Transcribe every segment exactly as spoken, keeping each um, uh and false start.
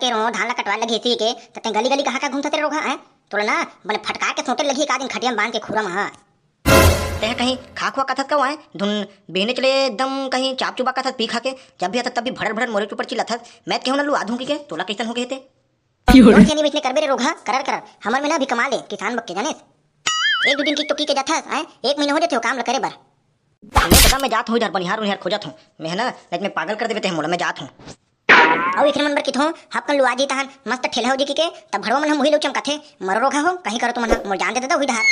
के रो धान ला कटवाए लगी इसी के, त तैं गली गली कहाँ का घूमत रे रोगहा, हैं? तोला ना बने फटका के सोटे लगी एक आध दिन खटिया में बांध के खूरा में, हाँ। तें कहीं खा खुआ कथस का वाय? धुन बिहने चले एकदम कहीं चाप चुबा कथस पी खा के, जब भी आथस तब भी भड़र भड़र मोरे ऊपर चिल्लाथस। मैं त केहू ना लुआ धूं कहिके, तोला कइसन हो गे हे ते? तोर के नहीं बेचने करबे रे रोगहा, करर करर। हमर में ना अभी कमा ले, किसान बक के जानेस। एक दू दिन की तो की के जाथस, हैं? एक महीना हो जाथे वो काम ल करे बर। ले दादा, मैं जात हूँ इधर बनिहार उनिहार खोजत हूँ। मैं है ना, नहीं तो मैं पागल कर देबे ते मोला, मैं जात हूँ। अउ एखर मन बर किथों, हपकन लुआ जी तहन, मस्त ठेलहा हो जी की के, तब भड़वा मन हम उही लो चमकाथे, मरो रोगहा हो, कहीं करो तुमन ह, मोर जान दे दे उही डहार।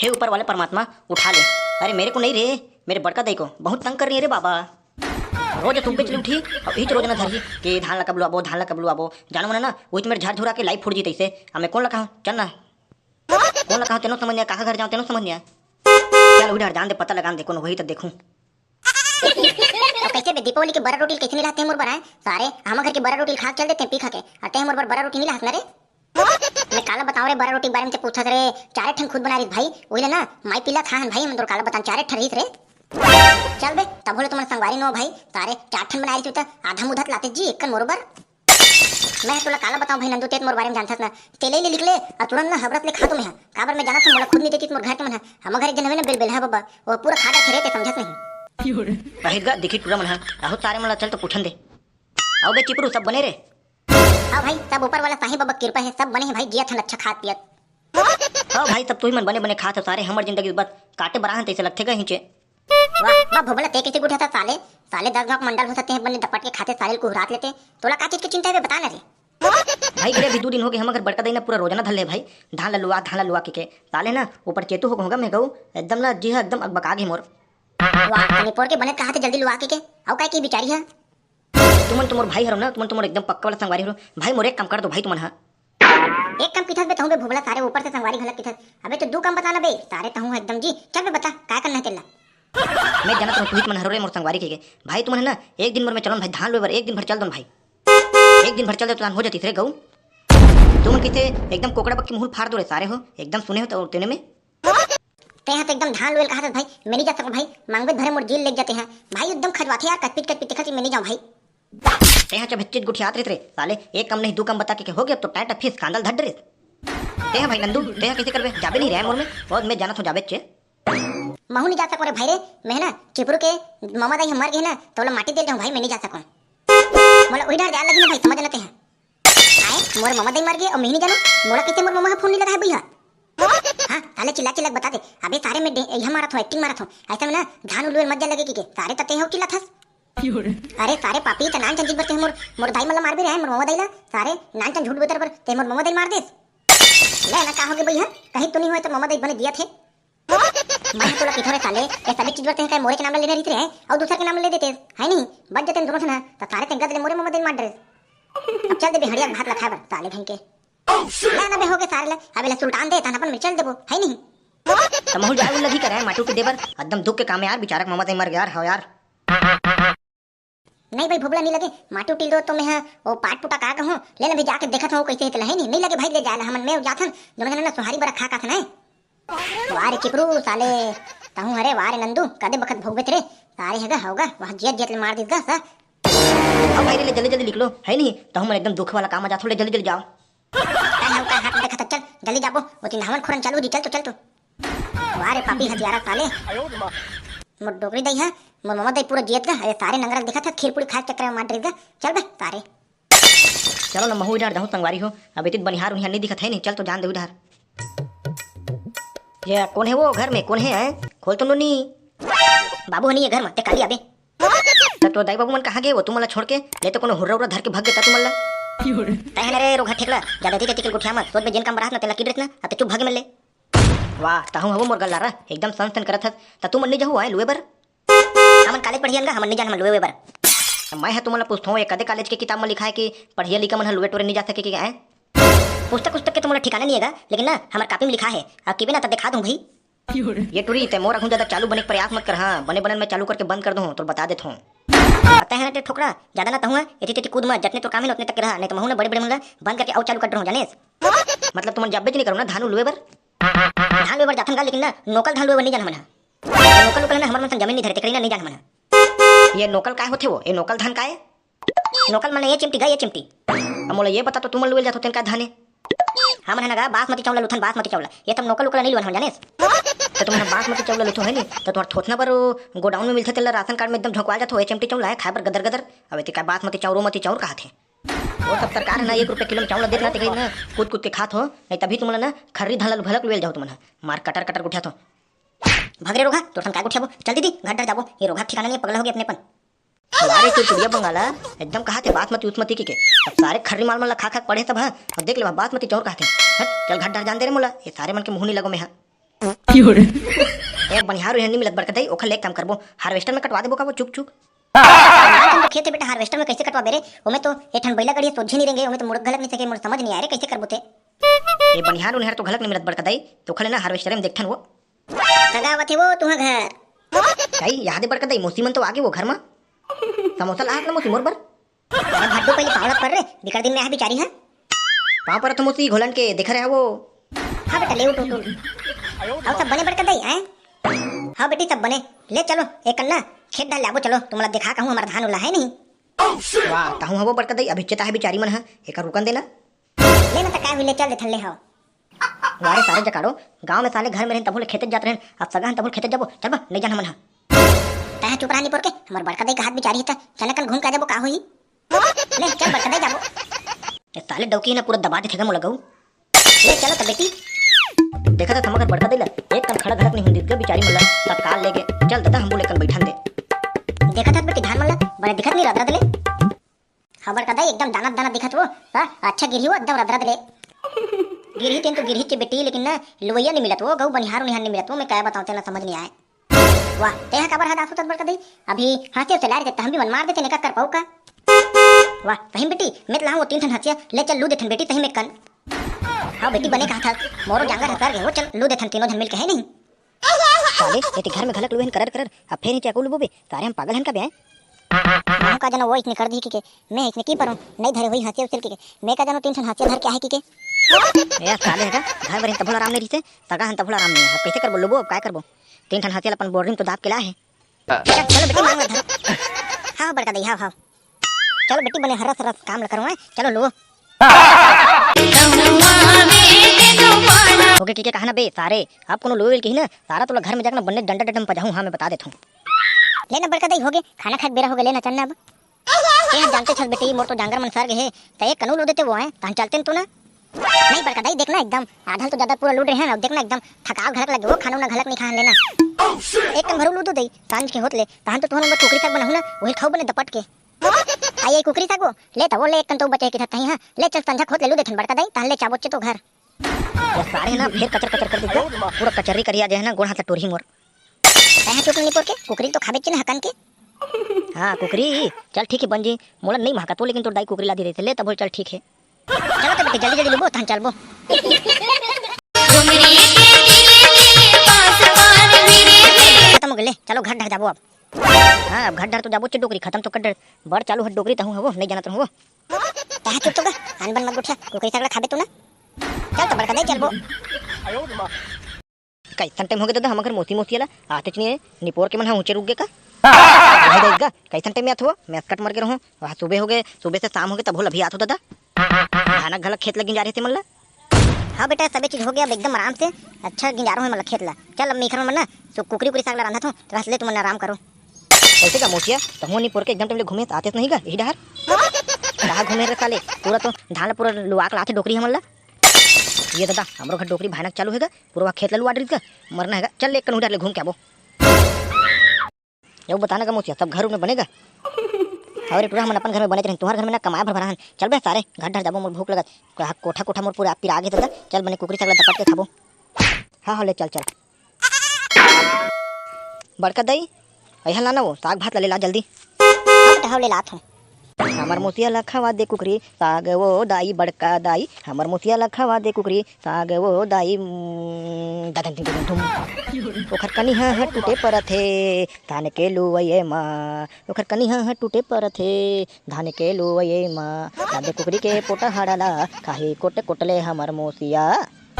हे ऊपर वाले परमात्मा, उठा ले। अरे मेरे को नहीं रे, मेरे बड़का दाई को, बहुत तंग कर रही है रे बाबा। रोज तुम पे चली उठी, अब इच रोज ना धरही, कि धान ला कब लुआबो, धान ला कब लुआबो, जानो मन ना, उही तो मेरे झाड़ झुरा के लाई फूट जी तैसे, अब मैं कोन ला कहा, चल ना। कोन ला कहा, तेनो समझ नहीं आया, काका घर जाओ, तेनो समझ नहीं आया। चल उही डहार जान दे, पता लगान दे, कोनो होही त देखूं। अब कैसे बे दीपावली के बरा रोटी ल कैसे नहीं लाते मोर बर, हैं? सारे हम घर के बरा रोटी ल खा के चल देते हैं पी खा के, और तैं मोर बर बरा रोटी नहीं लात ना रे। मैं काला बताऊं रे, बरा रोटी के बारे में ते पूछत रे, चारे ठन खुद बना रही भाई, वही ना माई पीला खाहन भाई, मैं तोर काला बताऊं, चारे ठन रहीस रे। चल बे, तब होले तुम्हारे संगवारी नो भाई, सारे चार ठन बना रही त आधा मुधत लाते जी एक कन मोर बर। मैं तोला काला बताऊं भाई नंदू, ते त मोर बारे में जानथस ना, तेले ले निकले और तुरंत ना हबरत ले खा तो मैं, काबर मैं जानत हूं मोला खुद नहीं देती मोर घर के मन ह, हम घर एक जन हवे ना बेल बेल है बाबा, वो पूरा खा जाथे रे, ते समझत नहीं। पहिर गा दिखी टूरा मन ह, बहुत सारे मन ला चल तो पूछन दे। आओ बे चिपरू, सब बने रे? हाँ भाई, सब ऊपर वाला साईं बाबा के कृपा है, सब बने हैं भाई, जियत हन अच्छा खात पियत। हाँ भाई, सब तुही मन बने बने खात हो सारे, हमर जिंदगी बस काटे बराहन तैसे लगथे गए हिंचे। वाह वाह भोबला, ते कैसे गुठा था साले? साले दस गांव के मंडल हो सकते हैं, बने दपट के खाते साले कुहरात लेते। तोला का चीज की चिंता है बे, बता ना रे। भाई गिरे अभी दो दिन हो गए, हम घर बड़का दई ना पूरा रोजाना धर ले भाई, धान ला लुआ धान ला लुआ के, के साले ना ऊपर चेतू हो होगा मैं गऊ, एकदम ना जी है एकदम अकबका गई मोर। वाह तनी पोर के बने कहा थे जल्दी लुआ के, के? अउ काय की बिचारी है? तुमन तो मोर भाई हरो ना, तुमन तो मोर एकदम पक्का वाला संगवारी हरो। भाई मोर एक काम कर दो भाई तुमन हा। एक काम किथस बे तहूं बे भोबला, सारे ऊपर से संगवारी घलक किथस। अबे तो दू काम बता ना बे, सारे तहूं एकदम जी। चल बे बता, काय करना है तेला? मैं जानत रहूं तू ही तुमन हरो रे मोर संगवारी के, के। भाई तुमन है ना, एक दिन भर में चलो ना भाई धान लुए बर, एक दिन भर चल दो ना भाई। एक दिन भर चल दो तो धान हो जाती रे गऊ। तुमन किथे एकदम कोकड़ा बक्की मुहुल फाड़ दो रे सारे हो, एकदम सुने हो तो तेने में। तेहा तो एकदम धान लुएल कहा था भाई, मैं नहीं जा सकूं भाई, मांगबे भरे मोर जील लेग जाते हैं भाई, एकदम खजवाथे यार, कटपिट कटपिट देखा मैं नहीं जाऊं भाई। तेहा चबेच्चित गुठियात रहित रे साले, एक कम नहीं दू कम बता के, के हो गया, अब तो टाइट फीस कांदल धड रे। तेहा भाई नंदू, तेहा कैसे करबे, जाबे नहीं रे मोर में, और मैं जाना थो जाबे चे। महू नहीं जा सको रे भाई रे, मैं ना चिपरू के ममा दाई हम मर गए ना, तो बोला माटी दे दे भाई, मैं नहीं जा सकूं। मोला उही डर जाए लगी ना भाई, समझ ना तेहा। आए, मोर ममा दई मर गे अउ मिहनी जानो, मोला कइसे मोर ममा ह फोन नहीं लगा है भैया? हाँ, साले चिल्ला चिल्ला के बता दे। अबे सारे में डे-, यहाँ मारत हो, एक्टिंग मारत हो। ऐसे में ना, धान उलुए मत जा लगे की के, सारे तते हो चिल्ला थस। अरे सारे पापी, त नान चंचल बरते मोर, मोर दाई मला मार भी रहे, मोर ममा दाई ला, सारे नान चंद झूठ बोतर बर, ते मोर ममा दाई मार देस। ले ना का हो गे भैया, कहीं तो नहीं हुआ तो ममा दाई बने दिया थे। मैं तोला किथों रे साले, ये सभी चीज बर तें काय मोरे के नाम ले लेने रहित रे, अउ दूसर के नाम ले देते, है नहीं? बच जते दोनों झन, त सारे तें गद ले मोरे ममा दे मार डरे। अब चल दे बिहड़िया भात ला खाए बर, साले ढंग के। ना, ना बे, हो गे सारे ले, अबे ले सुल्तान दे, तहन अपन मिल चल देबो, है नहीं? त महू जाए उल्लगी करे, माटी उटी दे बर, एकदम दुख के काम है यार, बेचारा के ममा दे मर गया यार, हो यार। नहीं भाई, भोबला नहीं लगे, माटी उटी दो तो मैं हा, ओ पाट पुटा का कहूँ, ले ना भी जाके देखत हूँ कैसे हितला है नहीं, नहीं लगे भाई, ले जाए ला हमन में जाथन, दोनों जने ना सुहारी बरा खा का थन है। वाह रे चिपरू साले, तहूँ हरे, वाह रे नंदू, कदे बखत भोगबे तेरे, सारे हेगा होगा, वहाँ जियत जियत ले मार दीस गा, सा। अब भाई रे, ले जल्दी जल्दी निकलो, है नहीं, तहूँ मन एकदम दुख वाला काम आ जाथो, ले जल्दी जल्दी जाओ। काय हव, काय हाथ में देखत हव? चल, जल्दी जाबो। वो चिन्हावन खोरन चालू जी, चल तो, चल तो। वाह रे पापी हथियारा साले। मोर डोकरी दई है, मोर ममा दई पूरा जियत गा। अरे सारे नंगरक देखत है, खीर पूरी खाए के चक्कर में मार डरिस गा। चल बे, सारे। चलो ना, महू इधर जाहूँ संगवारी हो। अब इतित बनिहार उनिहार नहीं दिखत है नहीं, चल तो जान दे उधर। ये कौन है वो घर में, कौन है, हैं? खोल तो नोनी। बाबू ह नहीं है घर में, ते काली आबे। त तो दाई बाबू मन कहाँ गे वो तुमन ला छोड़ के? ले तो कोनो हुर्रा उर्रा धर के भग गे त तुमन ला। तै हन रे रोगहा ठेकला, जादा एती तेती के गोठिया मत, सोच बे जेन काम बरात ना तेला किडरत ना, अब ते चुप भागे मन ले। वाह, तहूँ हवो मोर गल्ला रा, एकदम सन सन करत हस, त तुमन नहीं जाहू आए लुए बर? हमन कॉलेज पढ़ियन गा, हमन नहीं जान हमन लुए बर। मैं ह तुमन ला पूछथों, ये कदे कॉलेज के किताब में लिखा है कि पढ़िया लिखा मन ह लुए टोरे नहीं जा सके कि आए? पुस्तक उस्तक के तो मोला ठिकाना नहीं है गा, लेकिन ना हमर कॉपी में लिखा है, अब किबे ना त दिखा दूँ भाई। ये टुरी, तै मोर अखुन ज्यादा चालू बने के प्रयास मत कर, हाँ, बने बनन मैं चालू करके बंद कर दूँ, तोर बता देत हूँ। पता है ना ते ठोकरा, ज्यादा ना तहुआ, एती तेती कूद मत, जतने तोर काम है ना उतने तक के रहा, नहीं तो महू ना बड़े बड़े मुला बंद करके अउ चालू कर दूँ, जानेस? मतलब तुमन जाबे नहीं करो ना धान लुए बर? धान लुए बर जाथन गा, लेकिन ना नोकल धान लुए बर नहीं जान हमन हा। नोकल उकल ना हमर मन संग जमीन नहीं धरे, तेकरी ना नहीं जान हमन हा। ये नोकल काय होथे वो? ये नोकल धान काय? नोकल मन ये चिमटी गा, ये चिमटी। अब मोला ये बता तो तुमन लुएल जाथो तेन का धाने? हमन ह ना गा बासमती चाउर ल लुथन, बासमती चाउर ल। ये तब नोकल उकल नहीं लुअन हम, जानेस? तो तुमन ह बासमती चाउर ल लुथो है नी, तो तुम्हार थोथना बर गोडाउन में मिलथे तेला राशन कार्ड में एकदम झोंकवा जाथो, ये चिमटी चाउर ल खाए बर गदर गदर। अब एती का बासमती चाउर, मती चाउर कहाथे? वो सब सरकार है ना, एक रुपया किलो में चाउर देत ना, ते ना कूद कूद के खात हो, नहीं तभी तुमन ना खर्री धान ल घलक लुएल जाओ तुमन ह। मार कटर कटर उठा थो। भाग रे रोगहा, तोर सन काय गोठियाबो? चल दीदी, घर डर जाबो। ये रोगहा ठिकाना नहीं, पगला हो गया अपने अपन। वाह रे चुड़चुड़िया बंगाला, एकदम कहा थे बासमती उसमती की के। अब सारे खर्री माल मन ला खा खा के पड़े सब, हाँ? अब देख ले, बासमती चाउर कहा थे। हट, चल घर डर जान दे रे मोला, ये सारे मन के मुंह नहीं लगो मैं, हाँ। एक बनिहार उनिहार नहीं मिलत बड़का दाई, ओखर ले एक काम करबो, हार्वेस्टर में कटवा देबो का वो चुक चुक? तुम तो खेत है बेटा, हार्वेस्टर में कैसे कटवा बेरे? ओमे तो एक ठन बैला गाड़ी सोझे नहीं रेंगे, ओमे तो मुड़क घलक नहीं सके, मोर समझ नहीं आए रे, कैसे करबो ते? ये बनिहार उनिहार तो घलक नहीं मिलत बड़का दाई, तो खले ना हार्वेस्टर में देखथन वो। कगा आवत हे वो तुहा घर? कई याद है बड़का दाई, मौसी मन तो आगे वो घर मा। समोसा लाहत ना मौसी मोर बर? अरे भड्डू पहले पाँव लग पर रे, बिकट दिन में आया बिचारी है। पाँव पर तो मौसी घोलन के देख रहे वो। हाँ बेटा ले उठ उठ उठ। अब सब बने बड़का दाई आए? हाँ बेटी सब बने। ले चलो एक कन्ना खेत डाल लाबो चलो, तुमला देखा कहूँ हमारा धान उला है नहीं। वाह, ताहू हवो बड़का दाई, अभी चेता है बिचारी मन है, एक रुकन देना। ले ना त काय हुई, ले चल देथन, ले हाव। वारे सारे जकाड़ो, गांव में साले घर में रहन तभो ले खेते जात रहन, अब सगा हन तभो ले खेते जाबो, चल बा, नहीं जान हमन हा। तैं चुप रहा निपोर के, हमर बड़का दाई का हाथ बिचारी है त, चल कन घूम के आ जाबो, का होही? ले चल बड़का दाई जाबो। ये साले डौकी ना पूरा दबा देथे गा मोला गऊ। ले चलो त बेटी। देखा था थमकर बड़का दाई ला, एक कन खड़ा घलक नहीं हुन दिस गा बिचारी मन ला, तत्काल लेके, चल दादा हम बोले कन बैठन दे। देखा था बेटी धान मन ला, बड़े दिखत नहीं रदरद ले। हाँ बड़का दाई एकदम दाना दाना दिखत वो। हाँ, अच्छा गिरही वो एकदम रदरद ले। गिरही तेन तो गिरही के बेटी, लेकिन ना लुवैया नहीं मिलत वो, गऊ बनिहार उनिहार नहीं मिलत वो, मैं क्या बताऊँ तेला समझ नहीं आए। वाह, तेहा काबर हद आसू तत बड़का दाई? अभी हाँसे से लार देते हम भी मन मार देते, नेका कर पाऊ का? वाह, सही बेटी, मैं तो लाऊं वो तीन ठन हंसिया, ले चल लू देथन बेटी, सही में कन। हाँ बेटी बने कहा था, मोरो जांगर हंसर गए वो, चल लू देथन तीनों धन मिल के है नहीं। साले, ये ते घर में घलक लुहेन करर करर, अब फेर ही चाकू लुबो बे, सारे हम पागल हन का बे? मैं का जानो वो इसने कर दी कि के, मैं इसने की परूं, नहीं धरे हुई हंसिया उछल के, मैं का जानो तीन ठन हंसिया धर के आहे कि के। ए साले हटा, घर में तभोला आराम नहीं रहिसे, सगा हन तभोला आराम नहीं है, अब कैसे करबो लुबो, अब काय करबो? तीन ठन हंसिया अपन बोरिंग तो दाब के ला है। चल, चलो बेटी मांग ला धर। हाँ बड़का दाई, हाँ हाँ। चलो बेटी बने हरस हरस काम ला करो, हैं? चलो लो। ओके, ठीक है, कहा ना बे सारे, अब कोनो लोवेल कही ना, सारा तोला घर में जाके ना बन्ने डंडा डंडा में पजाहूं, हाँ, मैं बता देता हूँ। ले ना बड़का दाई, होगे, खाना खाए के बेरा होगे, ले ना चल ना अब। ए, जानते छस बेटी, मोर तो जांगर मन सर गए हे, त एक कनू लो देते वो हैं, तहन चलते न तू ना। नहीं बड़का दाई, देख ना एकदम, आधा तो ज्यादा पूरा लूट रहे हैं ना, देख ना एकदम थकाव घलक लगे वो, खाना उना घलक नहीं खान लेना। एक कन भरू लूदो दाई, सांझ के होत ले, तहन तो तुहन कुकरी साग बनाहू ना, वही खाऊ बने दपट के। आ ये कुकरी साग वो, ले त वो ले एक कन तो बचे के साथ ही, हाँ, ले चल संझा खोत ले लू देथन बड़का दाई, तहन ले चाबो चे तो घर। ये सारे ना फेर कचर कचर कर देगा, पूरा कचर्री करिया जे है ना, गोड़ हाथ टोरही मोर। तैं चुप नहीं पोर के, कुकरी तो खाबे चे ना हकन के। हाँ, कुकरी, चल ठीक है बन जी, मोला नहीं महका तो, लेकिन तोर दाई कुकरी ला दी रही थे, ले तब बोल चल ठीक है। चलो तो बेटी, जल्दी जल्दी लुबो, तहन चलबो। खत्म हो गए, ले, चलो घर ढर जाबो अब। हाँ, अब घर ढर तो जाबो चे डोकरी, खत्म तो कर डर। बड़ चालू है डोकरी, तहूँ हवो, नहीं जानत रहूँ वो। तहा चुप तो का, अनबन मत गोठिया, कुकरी साग ला खाबे तू ना। चल तो बड़का दाई चलबो। कैसन टाइम हो गया दादा, हमर घर मोसी मोसी वाला आतेच नहीं है, निपोर के मन हा ऊंचे रुक गए का? भाई दाई का, कैसन टाइम में आत हो? मैं असकट मर के रहूं, वहाँ सुबह हो गए, सुबह से शाम हो गए, तब हो अभी आत हो दादा। धानक घलक खेत लगिन जा रहे थे मन ला। हाँ बेटा, सबे चीज हो गया, अब एकदम आराम से, अच्छा गिंजारो है मन ला खेत ला। चल अब मैं इखर मन ना, सो कुकरी उकरी साग ला रांधत हूँ, तो बस ले तुमन आराम करो। कैसे का मोसिया, तहूँ निपोर के एकदम टाइम ले घूमे आतेस नहीं का, यही डहर? कहाँ घूमे रे साले, पूरा तो धान ला पूरा लुआ के लाथे डोकरी हमन ला। ये दादा, हमरो घर डोकरी भयानक चालू हेगा, पूरा खेत ला लुआ डरिस का, मरना हेगा। चल, एक कन उधर ले घूम के आबो। ये बताना का मोसिया, सब घर में बनेगा? अरे टूरा, हमन अपन घर में बने रहिन, तुम्हार घर में ना कमाए भर भरा हन। चल बे सारे, घर डर जाबो, मोर भूख लगत। कहा कोठा कोठा मोर पूरा पिरा गे दादा। चल बने कुकरी साग ला दपट के खाबो। हाँ, हाँ, ले चल, चल। बड़का दाई, अइहा लाना वो, साग भात ला ले ला जल्दी। हाँ बेटा, हाँ, ले लात हूँ। हमर मोसिया ला खवा दे कुकरी साग वो दाई, बड़का दाई, हमर मोसिया ला खवा दे कुकरी साग वो दाई, उम्म, ददन दिन दिन धुम। ओखर कनिहा ह टूटे परत हे, धान के लुवई मा, ओखर कनिहा ह टूटे परत हे, धान के लुवई मा, लादे कुकरी के पोटा हाड़ा ला, खाही कोट कोट ले हमर मोसिया।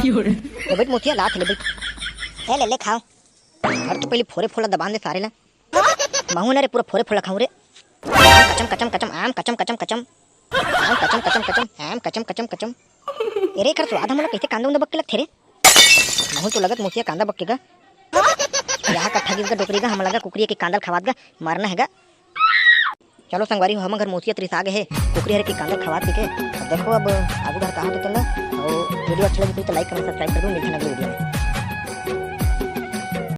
ले बैठ मोसिया, लात ले बैठ। ए ले, ले खाओ। हर तो पहले फोरे फोला दबान दे सारे ला। महू ना रे, पूरा फोरे फोला खाऊं रे। आम कचम कचम कचम, आम कचम कचम कचम, आम कचम कचम कचम, आम कचम कचम कचम। अरे, एकर स्वाद हमला कइसे कांदा उंदा बक के लगथे रे? महूं तो लगत मोसिया कांदा बक के गा। यहाँ कट्ठा गिस गा डोकरी गा, हम लगा कुकरी के कांदा ल खवात गा, मरना हे गा। चलो संगवारी हो, हम घर मोसिया तरिस आ गए हे, कुकरी हर के कांदा ल खवात के। अब देखो, अब आगू बर कहा तो चंदा, और वीडियो अच्छा लगे तो like, comment, subscribe कर दो, मिलते हैं अगले वीडियो में।